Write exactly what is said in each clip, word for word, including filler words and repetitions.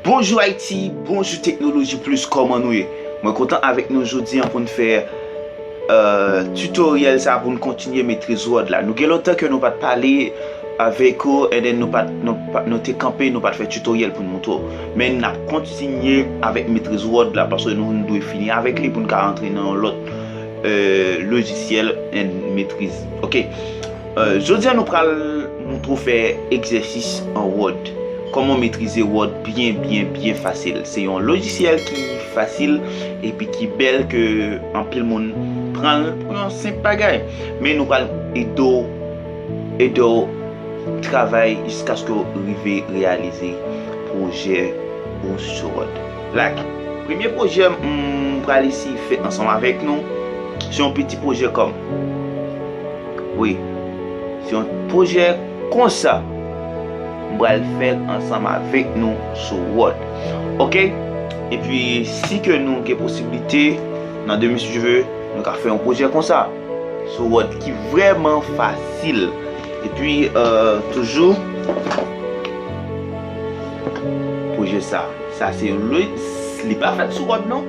Bonjou Ayiti, bonjou Teknoloji Plis, kòman nou ye? Mwen kontan avèk nou jodi an pou n fè euh, tutoriel sa pou n kontinye metriz Word la. Nou gen lontan ke nou pa t pale avèk ou, and then nou pa t, nou pa, nou te kanpe, nou pa t fè tutoriel pou n montre w. Men n ap kontinye avèk metriz Word la, paske nou, nou dwe fini avèk li pou n ka antre nan yon lòt euh, lojisyèl and metriz. Ok. Euh, jodi a nou pral montre w fè egzèsis an Word. Kòman metrize Word byen, byen, byen fasil. Se yon lojisyèl ki fasil epi ki bèl ke anpil moun pran l pou yon senp bagay. Men nou pral ede w, ede w travay jiskaske w rive reyalize pwojè ou sou Word. Like, premye pwojè m pral eseye fè ansanm avèk nou, se yon piti pwojè kòm. Wi, se yon pwojè konsa. M pral fè l ansanm avèk nou sou Word. Ok? Epi, si ke nou gen posiblite, nan demen si Dye vle, nou ka fè yon pwojè konsa sou Word ki vrèman fasil. Epi, euh, toujou, pwojè sa. Sa se yon loj-, li pa fèt sou Word non.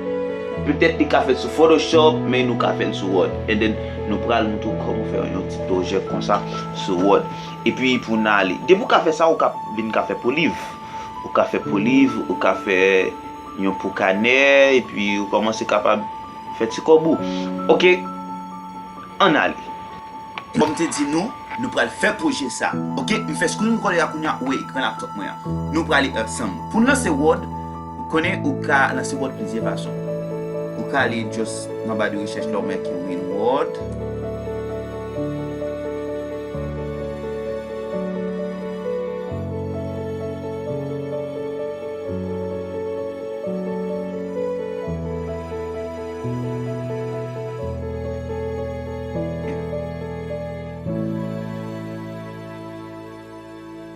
Petèt li ka fèt sou Photoshop, men nou ka fè l sou Word. And then, nou pral montre w kòman fè yon ti pwojè konsa sou Word. Epi pou n ale. Depi w ka fè sa, ou ka vin ka fè poliv. Ou ka fè poliv, ou ka fè yon po kanè, epi ou kòmanse kapab fè ti kòb ou. Ok, ann ale. Kòm m te di nou, nou pral fè pwojè sa. Ok, m fè screen recorder a kounye a, ou wè ekran laptop mwen an. Nou prale ansanm. Pou n lanse Word, ou konnen ou ka lanse Word plizyè fason. Ou ka ale just nan ba de rechèch la, ou mèt Win Word.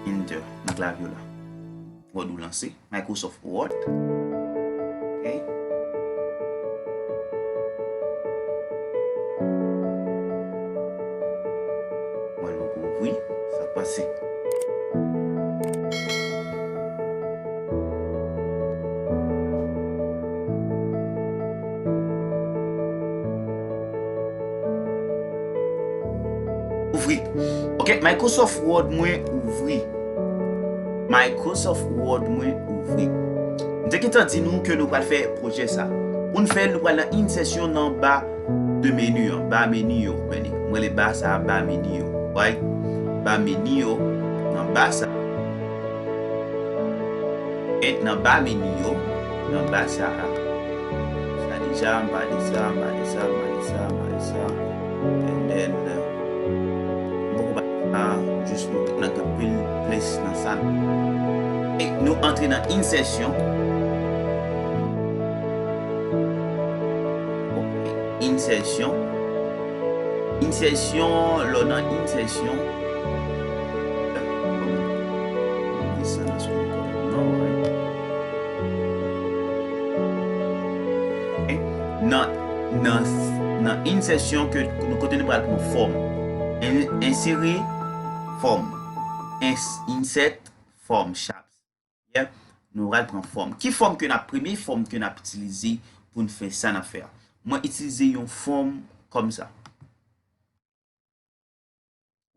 Enter nan klavye w la. Word ou lanse. Microsoft Word. Ok. Mwen, nou pou ouvri. Sa k pase? Ouvri. Ok, Microsoft Word mwen ouvri. Microsoft Word mwen ouvri. M te gentan di nou ke nou pral fè pwojè sa. Pou n fè l, nou pral nan Insertion nan ba de meni an, ba meni yo, meni. Mwen rele ba sa a ba meni yo. Right? Ba meni yo, nan ba sa. E nan ba meni yo, nan ba sa a. Sa deja, m pale sa, m pale sa, m pale sa, m pale sa. And then, uh, m poko pale sa, jis nou nan gen pil plis nan sa. E nou antre nan Insertion. Ok, Insertion. Insertion, lè w nan Insertion. Desann nan sou non, right? Ok. Nan, nan, nan Insertion ke nou kote nou pral pran fòm. En-, ensere fòm. Ins-, insert fòm, shapes. Yeah. Nou pral pran fòm. Ki fòm ke n ap, premye fòm ke n ap itilize pou n fè sa n ap fè a? Mwen itilize yon fòm kòm sa.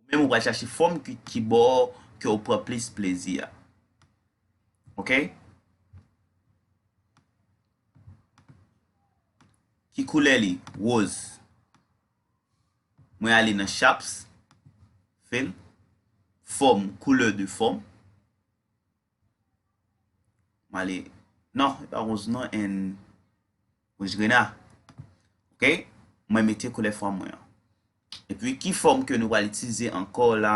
Ou menm ou pral chache fòm ki, ki ba w, ke w pran plis plezi a. Ok? Ki koulè li? Woz. Mwen ale nan shapes. Fill. Fòm, couleur de forme. M ale, non, e pa woz non, and wouj grena. Ok? Mwen mete koulè fòm mwen an. Epi, ki fòm ke nou pral itilize ankò la?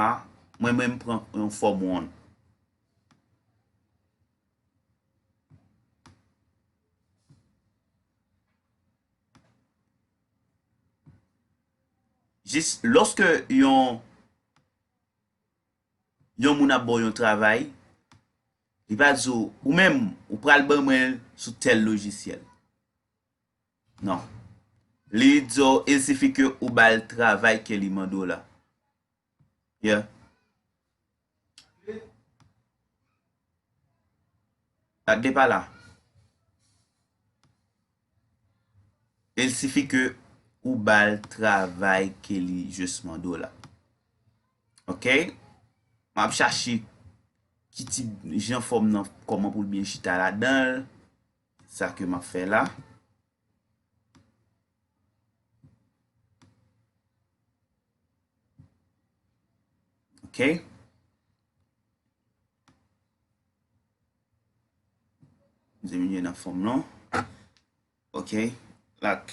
Mwen menm pran yon fòm wonn. Jis lòske yon yon moun ap ba w yon travay, li pa di w, ou menm, ou pral ban mwen l sou tèl lojisyèl. Non. Li di w, il sifi ke ou ba l travay ke li mande w la. Yeah. Gade pa la. Il sifi ke ou ba l travay ke li jis mande w la. Ok? M ap chache ki tip jan fòm nan, kòman pou l byen chita ladan l. Sa ke m ap fè la. Ok? Diminye nan fòm lan. Ok. Lak.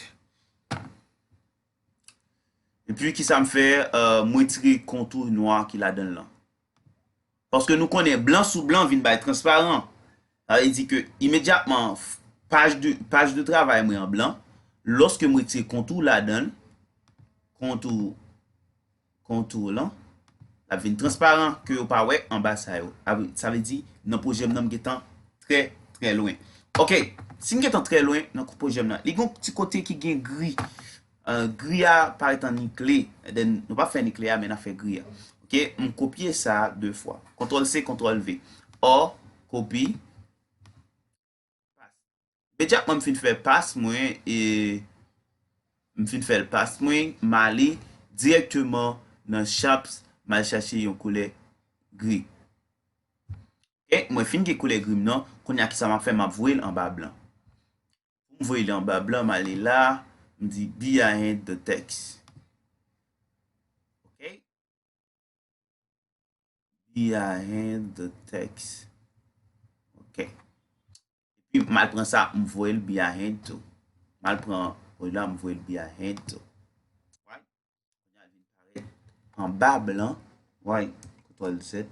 Epi, kisa m fè? Euh, mwen retire kontou nwa ki ladan l lan. Paske nou konnen blan sou blan vin bay transparan. Sa vle di ke imedyatman, paj de, paj de travay mwen an blan. Lòske m retire kontou ladan l, kontou, kontou lan, l ap vin transparan ke yo pa wè anba sa yo. Sa vle di, nan pwojè m nan, m gentan trè, trè lwen. Ok, si m gentan trè lwen nan pwojè m nan, li gen yon ti kote ki gen gri. Euh, gri a parèt an nikle. Then, nou pa fè nikle a, men n a fè gri a. Ok, m kopye sa de fwa. Kontwòl C, kontwòl V. Or, kopi. Imedyatman m fin fè pas mwen, e m fin fè l pas mwen, m ale dirèkteman nan Shapes, m al chache yon koulè gri. Ok, mwen fin gen koulè gri m nan, kounye a kisa m ap fè, m ap voye l anba blan. Pou m voye li anba blan, m ale la, m di behind the text. Ok? Behind the text. Ok. Epi m al pran sa, m voye l behind tou. M al pran, la, m voye l behind tou. Right? Kounye a l vin parèt anba blan. Right? Kontwòl Z.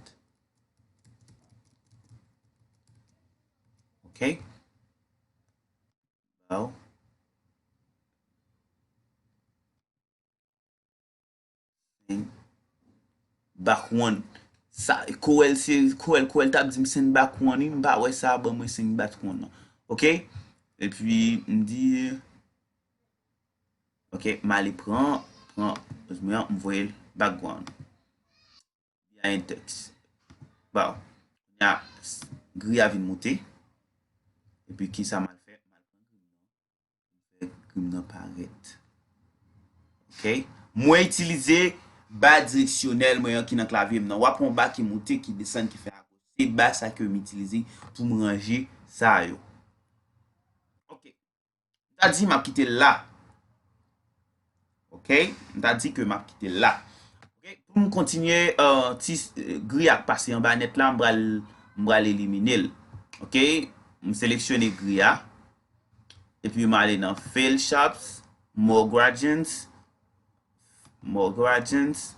Ok? Ba w. Background. Sa, Corel, se, Corel, Corel t ap di m send background, wi, m pa wè sa, ban mwen send background non. Ok? Epi, m di, ok, m ale pran, pran, mwen, m voye l background. Behind text. Ba w. Kounye a, gri a vin moute. Epi, kisa m al fè? M al pran gri m nan. Fè gri m nan parèt. Ok? Mwen itilize ba direksyonèl mwen an ki nan klavye m nan. W ap wè yon ba ki moute, ki desann, ki fè agoch. Se ba sa ke m itilize pou m ranje sa yo. Ok. M ta di m ap kite l la. Ok? M ta di ke m ap kite l la. Ok? Pou m kontinye, euh, ti, euh, gri a k pase anba nèt la, m pral, m pral elimine l. Ok? M seleksyone gri a. Epi m ale nan Fill Shapes, More Gradients, More Gradients,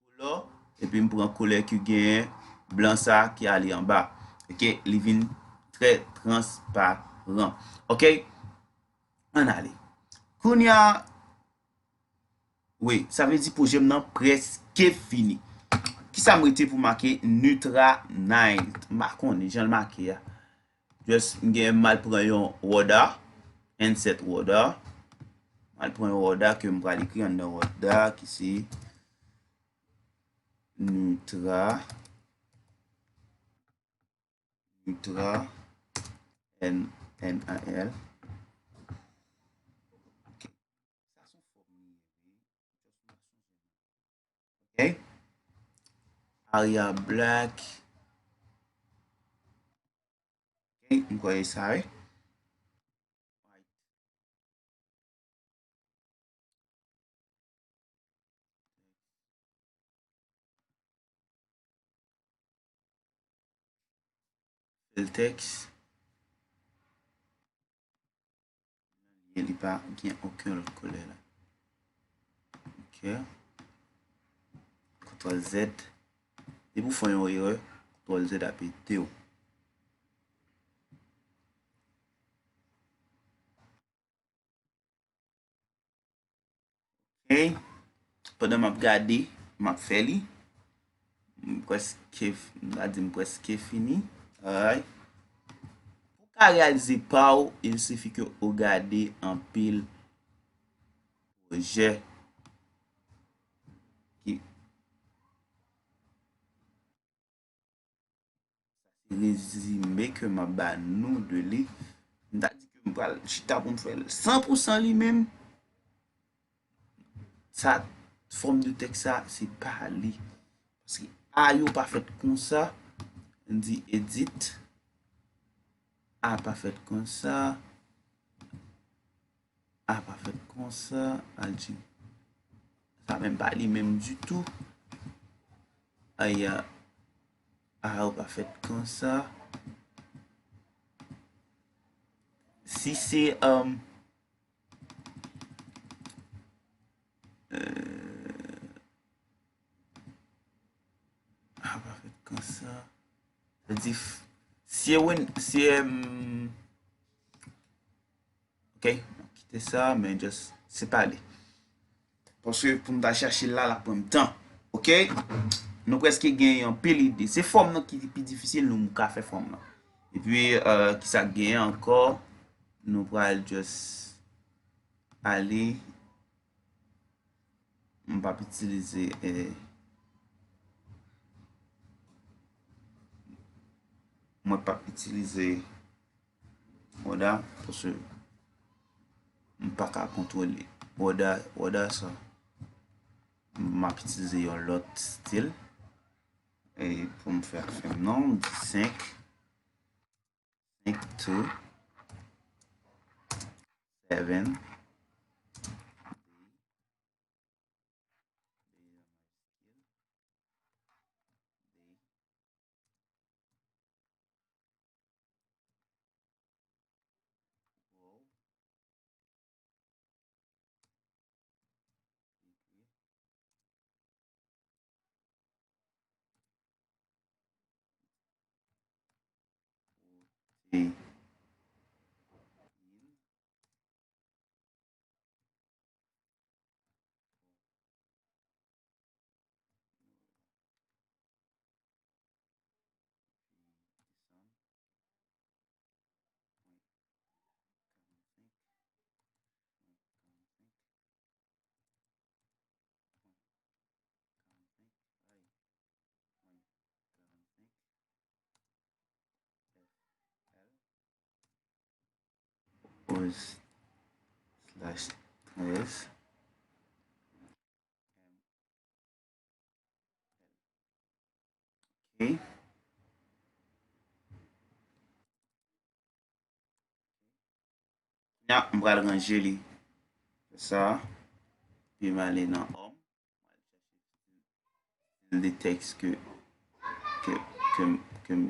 Color, epi m pran koulè ki genyen blan sa ki ale anba. Ok, li vin trè transparan. Ok, ann ale. Kounye a, wi, sa vle di pwojè m nan prèske fini. Kisa m rete pou make Neutra nine? M pa konnen jan l make a. Just, m gen, m al pran yon Word a, insert Word a. M al pran yon Word a ke m pral ekri anndan Word a, ki se Neutra, Neutra, N, N A L. Ok. Sa se yon fòm li ye, wi. Ok. Area black. Ok, m kwè e sa, wi. Fill text. Li pa gen okenn lòt koulè la. Ok. Kontwòl Z. Depi w fè yon erè, kontwòl Z ap ede w. Ok. Pandan m ap gade, m ap fè li. M prèske, m ta di m prèske fini. Alright. Pou w ka reyalize pa w, il sifi ke ou gade anpil pwojè ki rezime ke m ap ba nou de li. M ta di ke m pral chita pou m fè l san pou san li menm. Sa, fòm de tèks sa, se pa li. Paske A yo pa fèt konsa. N di edit. A pa fèt konsa. A pa fèt konsa. Al di. Sa menm pa li menm ditou. Aya. A yo pa fèt konsa. Si se, um, euh, a pa fèt konsa. Sa di, si e win, si e, um, ok, kite sa, men just, se pa li. Paske pou m ta chache l la, l ap pran m tan. Ok? Nou prèske genyen anpil ide. Se fòm nan ki pi difisil, nou ka fè fòm nan. Epi, euh, kisa k genyen ankò? Nou pral just ale. M p ap itilize, eh, mwen p ap itilize Word la, paske m pa ka kontwole Word la, Word la sa. M ap itilize yon lòt stil. E pou m fè afè m non, m di senk, senk, two, seven, Pause slash trèz. Ok. Nya, m pral ranje li. Sa. Epi m ale nan home. Stil de tèks ke, ke, ke, ke m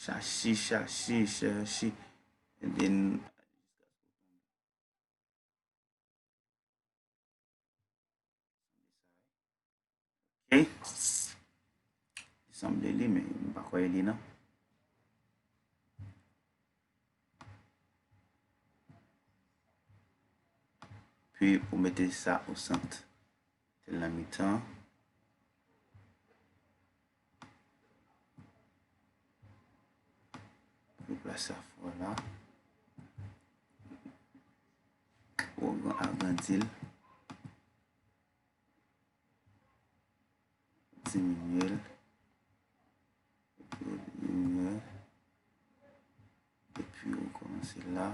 chache, chache, chache. And then, ok. Li sanble li, men m pa kwè li non. Pi ou mete sa o sant. Tèl nan mitan. Pou plase afè la. Ou agrandi l. Diminye l. Epi ou diminye l. Epi ou kòmanse la.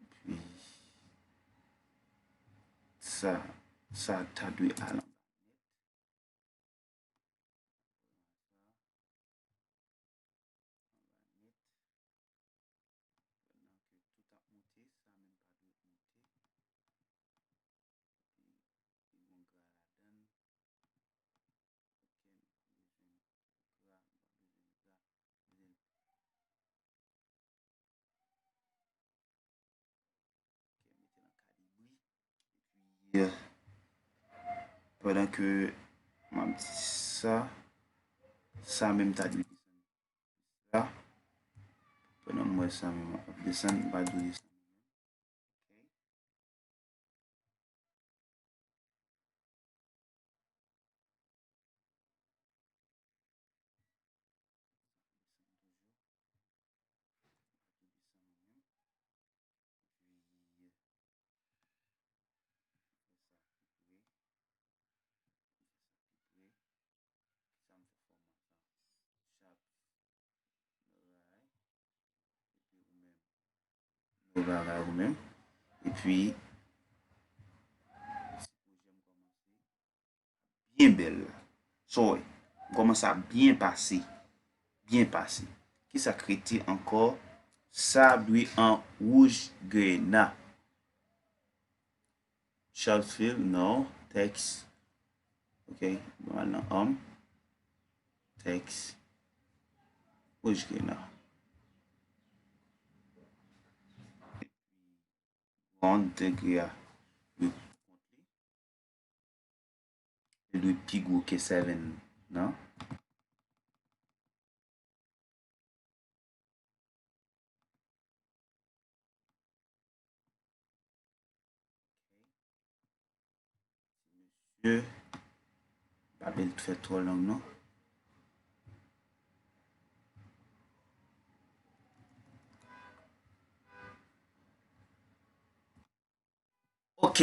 Epi sa, sa ta dwe al anba nèt. Pandan ke tout ap moute, sa menm pa dwe moute. Epi, li gon gra ladan l. Ok, m bezwen gra, m pa bezwen gra. Bezwen Ok, mete nan kalibri. Epi, euh, pandan ke m ap di sa, sa menm ta dwe desann la. Pandan m wè sa menm ap desann, m pa dwe desann. Ok. Yo bagay ou menm. Epi, byen bèl la. Sa w wè, m kòmanse ap byen pase. Byen pase. Kisa k rete ankò? Sa dwe an wouj grena. Charlottesville, non. Tèks. Ok, nou al nan home. Tèks. Wouj grena. Grandeur degre a. Li dwe pi gwo ke seven nan. Mesye, pa bèl fè twò long non. Ok.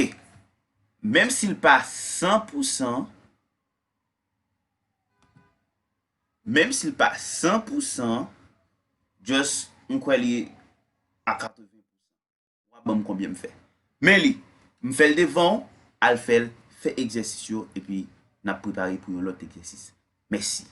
Menm si l pa san pou san, menm si l pa san pou san, just, m kwè li a katreven pou san. W ap ban m konbyen m fè. Men li, m fè l devan w, al fè l, fè egzèsis yo, epi n ap prepare pou yon lòt egzèsis. Mèsi.